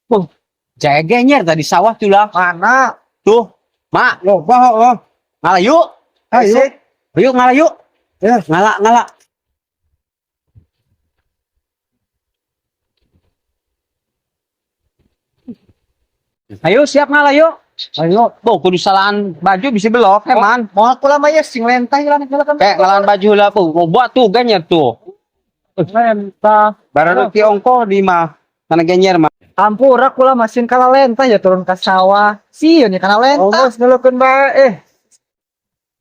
Oh, jagenyer tadi sawah tuh lah. Mana? Tuh, Mak, Loba oh. ngala yuk. Ayo. Yuk ngala yuk. Ya. Ngala, ngala. Ayo siap ngala yuk. Ayo. Boh, kudu salahan baju bisa belok, heman. Mau aku lama ya sing lentah hilang kan. Kayak ngalaan baju lah, po. Mau buat tuh ganyer tuh. Lentah. Baru ti ongko di mah. Mana genyer mah. Ampura kula masin kala lentah ya turun ke sawah. Sieun ya kana lentah. Oh, ngelukeun bae eh.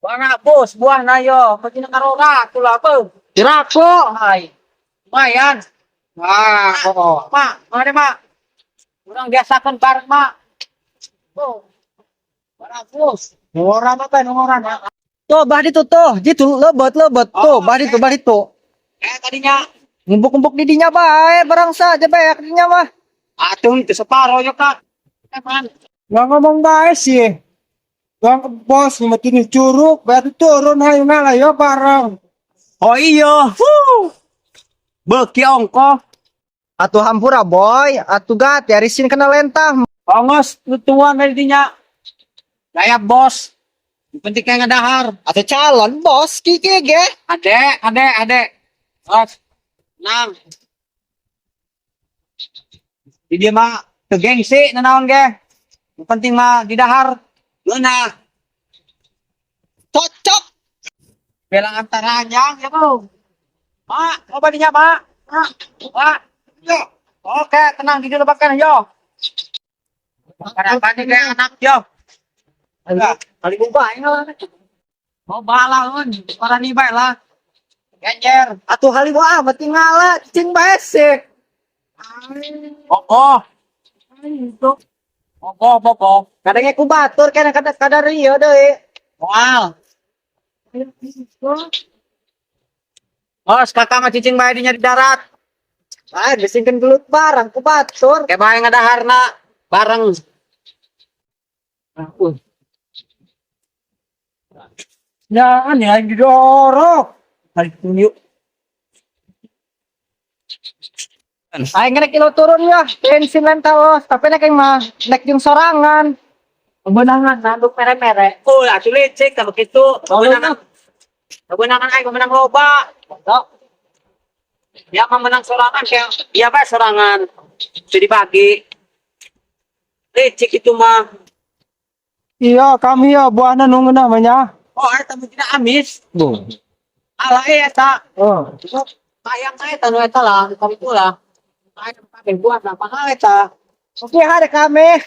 Bana bos, buah na yo. Pagina karora tuh lah, po. Dirako. Hai. Lumayan. Ah, oh. Mak, mana mak? Kurang biasakan bareng mak. Oh. Barang bos. Ngora apa ngora? Tuh, bah itu tuh, jitu lebet lebet tuh, Oh, bah itu bah itu. Eh tadinya Ngumpuk-ngumpuk di dinya bae, barang saja bae dinya mah. atung itu separo yo kak. Eman. Nggak ngomong bae sih. Bang bos ngemetini curug, berarti turun hayu ngalah yo bareng. Oh iya. Wuh. Beki ongko. Atuh hampura boy, atuh gat yarisin kena lentah. Ongos tutuan dinya. Gaya bos. Yang penting kayak ngedahar. Atau calon bos kiki ge. Ade, ade, ade. Bos. Nang. Di dia mah teu gengsi nanaon ge. Yang penting mah didahar. Ngeunah. Cocok. Belang antaranya ya bro. Mak, coba dinya, Pak. Mak, Pak. Yo. Oke, tenang di dulu bahkan yo. Apa nih kayak anak yo. Kali buka ini lah. Mau balaun, para nih bae lah. Genjer. Atuh hali wah mati ngala cing bae sih. Poko. Poko, poko. Kadang aku batur kadang kadang kadang ieu deui. Moal. Bos, kakak mah cicing bae dinya di darat. Ah, disingkeun gelut barang ku batur. Kayak bae ngadaharna bareng. Jangan ya didorok. Mari yuk. Aing nek kilo turun ya, bensin lentah los, tapi nek mah nek jeung sorangan. Kebenangan nanduk mere-mere. Oh, atuh licik tah begitu. Kebenangan. Kebenangan aing menang loba. Dia mah menang sorangan kayak dia apa sorangan. Bisa dibagi. Licik itu mah. Iya, kami ya buahna nunggu namanya. Oh, eta mah tidak amis. Alah eh eta. Oh. Kayang ka eta nu eta lah, kami itu lah. Kayang kabeh buah lah, mahal eta. Oke, hari kami.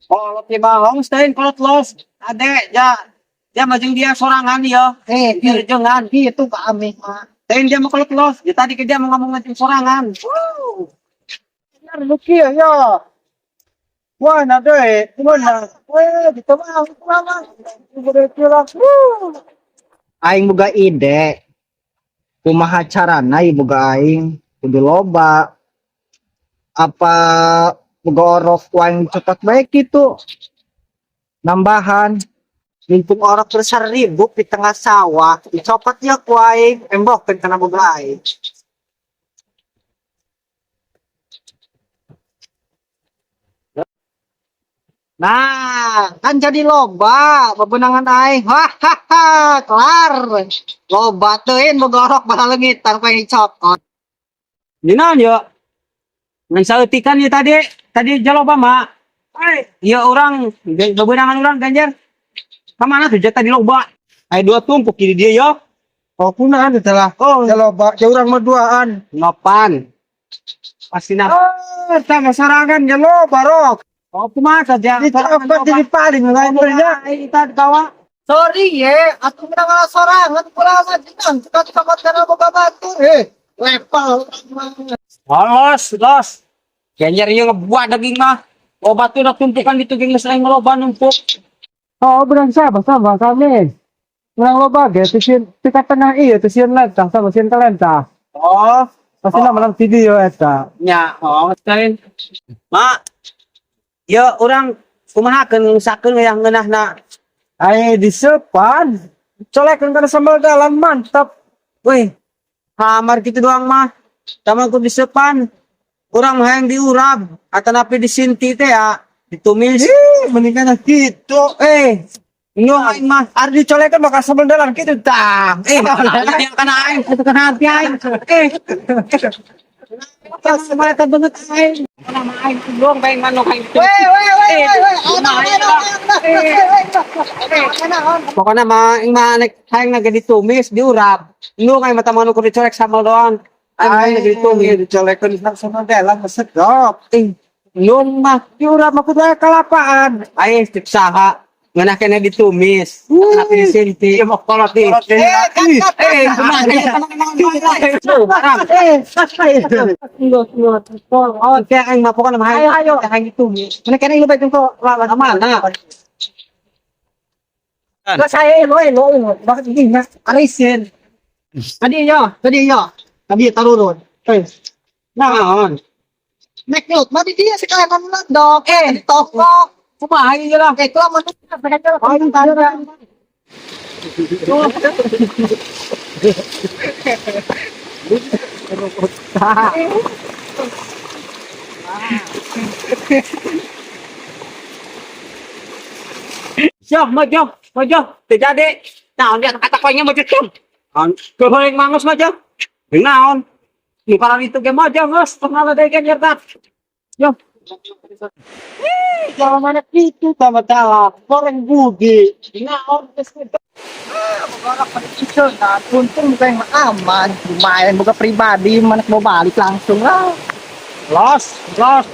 Kolot nih bang, stein kolot los. Ade, ya. Dia mah jeung dia sorangan ya. Eh, Dia rejengan. itu kami mah. Stein dia mah kolot los. Ya tadi ke dia mau ngomong ngomong sorangan. Benar luki ya. Ya. Wah, nah deh, mana? Weh, gitu mah, mah. Udah kira. Aing boga ide. Kumaha carana ieu boga aing kudu loba. Apa boga orok ku aing cepat baik gitu. Nambahan. Mumpung orok terus ribuk di tengah sawah, dicopot ya ku aing, embokkeun kana boga aing. Nah, kan jadi loba bebenangan aing. Wah, haha, kelar. Loba teuing boga orok bala leungit tanpa dicopot. Dinaon yo? Ngan saeutikan ya tadi, tadi jaloba mah. Ai, ya orang bebenangan orang ganjar. Kamana tuh tadi loba? Ai dua tumpuk di dia yo. Oh, kunaan itu lah. Oh, Loba, ya urang mah duaan. nopan. Pasti nah. Oh, sama sorangan ya loba rok. Oh, kumaha saja. Dicopot jadi paling lain bernya. Kita dibawa. Sorry ye, atuh menang ngalah sorangan kula mah jenang suka copot kana boga batu. Eh, level. Oh, los, los. Ganjar ieu ngebuat daging mah. Loba tuh udah tumpukan di tuging geus aing loba numpuk. Oh, berang sama sama kami. Menang loba ge teu sieun tika tengah ieu teu sieun lentah sama sieun kalentah. Oh, Pasti oh. Menang video eta. Nya, oh, sekalian. Mak, ya orang kumaha keun ngusakeun yang ngeunahna. Ai disepan. Colekan kana sambal dalam mantap. Wih, hamar gitu doang mah. Sama ku disepan. Urang mah hayang diurab atanapi disinti teh ya, ditumis. Ih, mendingan gitu. Eh, nu aing mah. Ari dicolekan bakal sambal dalam gitu tah. Eh, yang kana aing, itu kana hati aing. Eh. Mana banget aing. Mana mah aing dong bae manuk aing. Weh, weh, weh, weh, weh. Pokoknya mah aing mah nek hayang na ditumis diurap. Nu kayak mata manuk dicolek sambal doang. Aing mah hayang ditumis. Dicolekan sambal dalam sedap. Eh, nu mah Diurap mah kudu aya kalapaan. aing tip saha ngeunah kene ditumis. Tapi disinti. Iya, mau kolot Eh, Eh, haram. Oh, kaya aing mah pokoknya mah Ayo, ayo. hayang ditumis. Mana kene lu baik kok lawan Aman, nah. Lah saya elo elo elo. Bakit hindi na arisin. Adi yo. Tadi yo. Tadi taruron. Eh, Naon? nek lot, mati dia sekalian lot dok. Eh, toko. Kumaha ieu lah. Eh, kalau mana Ay, Yo, maju, maju. Terjadi. Naon dia kata koinnya maju cum. Naon, goreng mangus maju. Naon. Di parang itu ge maju geus, pengalah deui ge nyerta. Yo. Jangan mana itu sama salah. Goreng bugi. Naon geus gitu. Nah, untung bukan yang aman. Lumayan buka pribadi, mana mau balik langsung lah. Los, los.